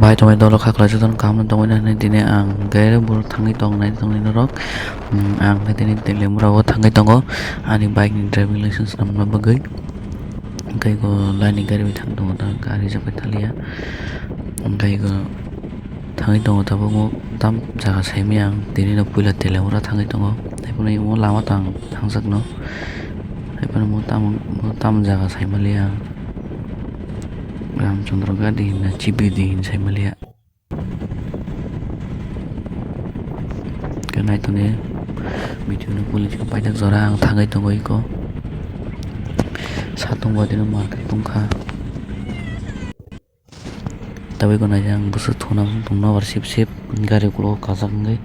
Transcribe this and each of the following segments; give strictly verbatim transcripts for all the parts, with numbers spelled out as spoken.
Bai tongwi dolo kha kwlai jotono kaham no tongwi nai hinwi tini ang gari boro thangwi tong nai tongwi norok. Hmm, ang khe tini Teliamura o thangwi tongo ani bike ni driving license namna bagwi. Hwnkhe eko line ni gari bai thang tongo ta gari rijak bai thaliya. Hwnkhe eko thangwi tongo tabuk tam jaga saimaya ang tini no puila Teliamura thangwi tongo. Tei phano imo lama tang thangjakno. Haiphano mo tamo, mo tamo jaga saimaliya. Ramchandra Gadi hinna Chibidi hin saimaliya. Khe naitoni video no police khe paijak jora ang thangwi tongo eko. Satung bai dino market tongkha. Tabwi gwnai ang bwswk thuna muchung tong nobar sip sip gari ukulok kajak wngwi.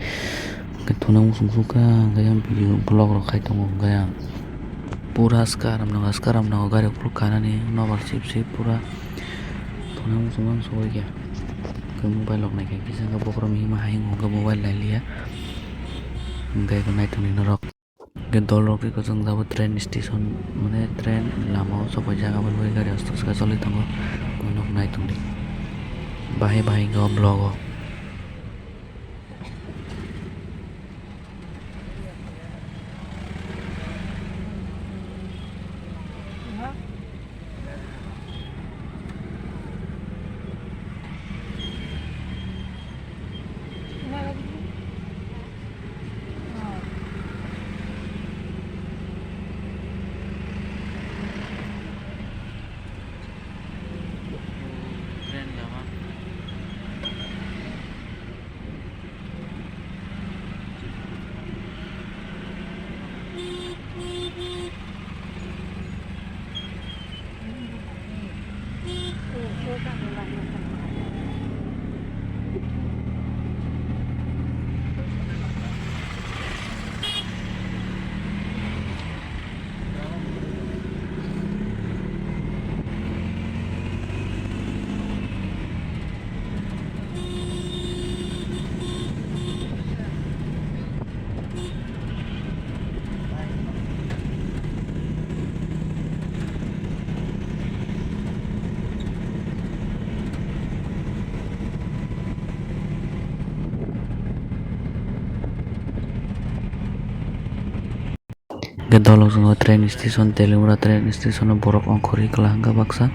Hwnkhe thuna muchung sukha hwnkhe ang video vlog rok khai tongo hwnkhe ang pura swkang ram nango swkang ram nango gari ukulok kanani nobar sip sip pura thuna muchung ang sogwi kha. Hwnkhe mobile rok naikhe kisa hwnkhe bokhorok hima hai hwnka hwnkhe mobile nailiya hwnkhe naitonwi norok. Hwnkhe dolrok eko chwng tabuk train station, mane train lama o chophaijak, aboni bagwi gari aste aste khe choli tongo. Omo nuknai tongdi bahai bahai hwnkhe o vlog o. Hwnkhe dolok chwngno train station, Teliamura train station o borok ongkhorwi kwlahwkha baksa.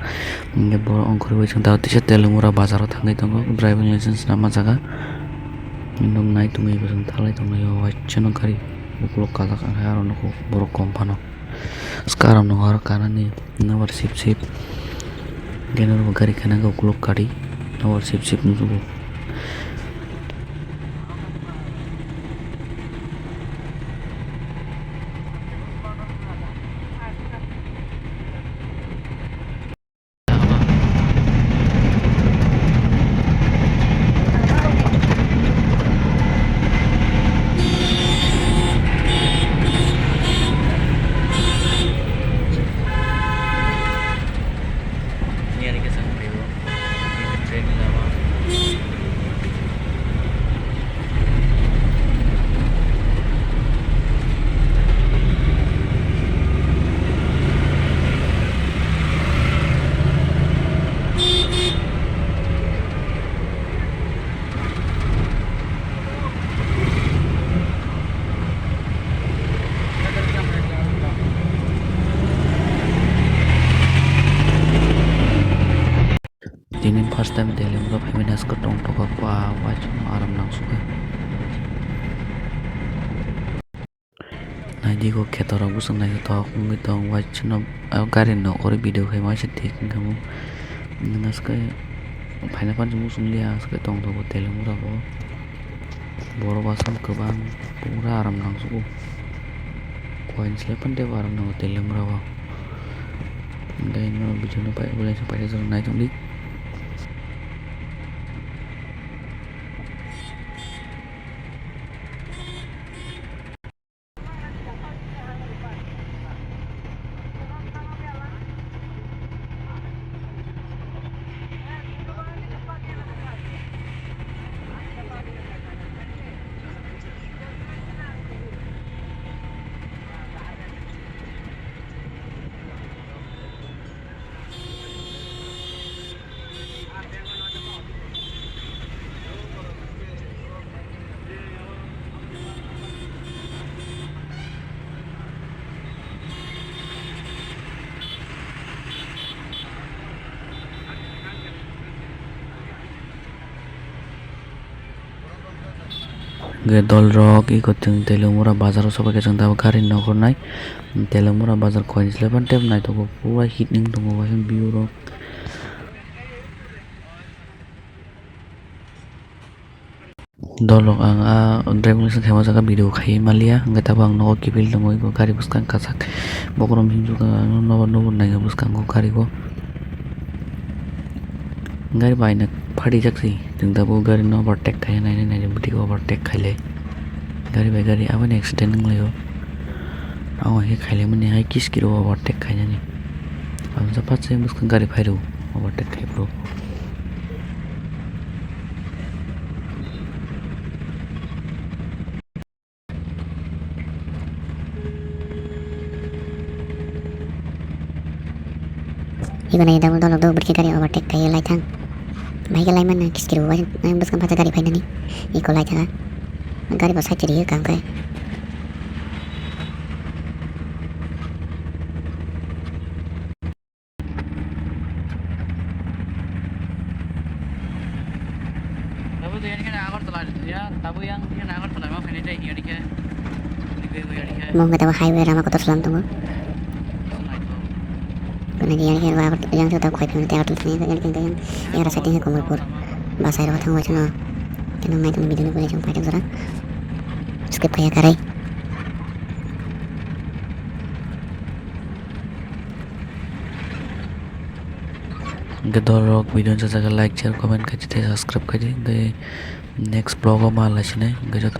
Hwnkhe borok ongkhorwi chwng tabuk tisa Teliamura bazar o thangwi tongo, driving license rwma jaga. Nuknai tongwi bo chwng thalai tongnai o waisa no gari ukulok kajak, ang hai aro nukho borok kom phano. Swkang aro nukho aro kanani nobar sip sip. Hwnkhe norok bo gari kana khe ukulok kari nobar sip sip nukjago. Tini first time Delhi o phaimani askhe tongthokha pa waisano aram nangsukha. Naidi kok khetorok bwswk naithothok wngwi tong waisano gari no kwrwi video khaima se thik wngkha bo. Nwng askhe phaina phansi muchungliya askhe tongthokgo Delhi o. Borok aswk kwbang pura aram nangsugo. Koinwi slai phano teibo aram nango Delhi o. Tei norok video no pai bolai se paithakjak nai tongdi. Hwnkhe dolrok eko chwng Telongmura bazar o sobai khe chwng tabuk gari nogor nai. Telongmura bazar koi ni slai phano tei naithogo pura hit wng tongo waisa view rok. Dolrok ang a driving lesson khaima jaga video khai maliya, hwnkhe tabuk ang nogo kiphil tongo, eko gari bwskang kasak bokorom hinjukha, ang nobar nobar naikha bwskango gari o. Gari bai na pharijak se, chwng tabuk gari no overtake khai nai nai nai bwtwi overtake khailai. Gari bai gari aboni accident wnglaio. Abo hai khe khailai mani hai kiskiro overtake khainani. Ang sa patsai bwskang gari phairo overtake khai phuru. Ibo nai double dolok do bwrwi khe gari overtake khai lai thang. Bahai khe lai mano kiskir bo bai bwskang phacha gari phainani. Eko lai thang. Gari bo side riyo kam khai. Tabuk yang yang yang Agartala ma khainai tei yang dikhe. Mo hwnkhe tabuk highway lama kotor slam tongo. Kwnwi yang yang Agartala yang tabuk khoi phano tei Agartala thangwi yang yang yang era side Kamalpur. Bus hai rok thangwi chwng. Keno nai tongo video no bolai chwng paithak jora. Skip khaiya karai. Hwnkhe dolrok video no sajagwi like, share, comment khaidi tei subscribe khaidi. Hwnkhe next vlog o ma lai sinai. Hwnkhe joto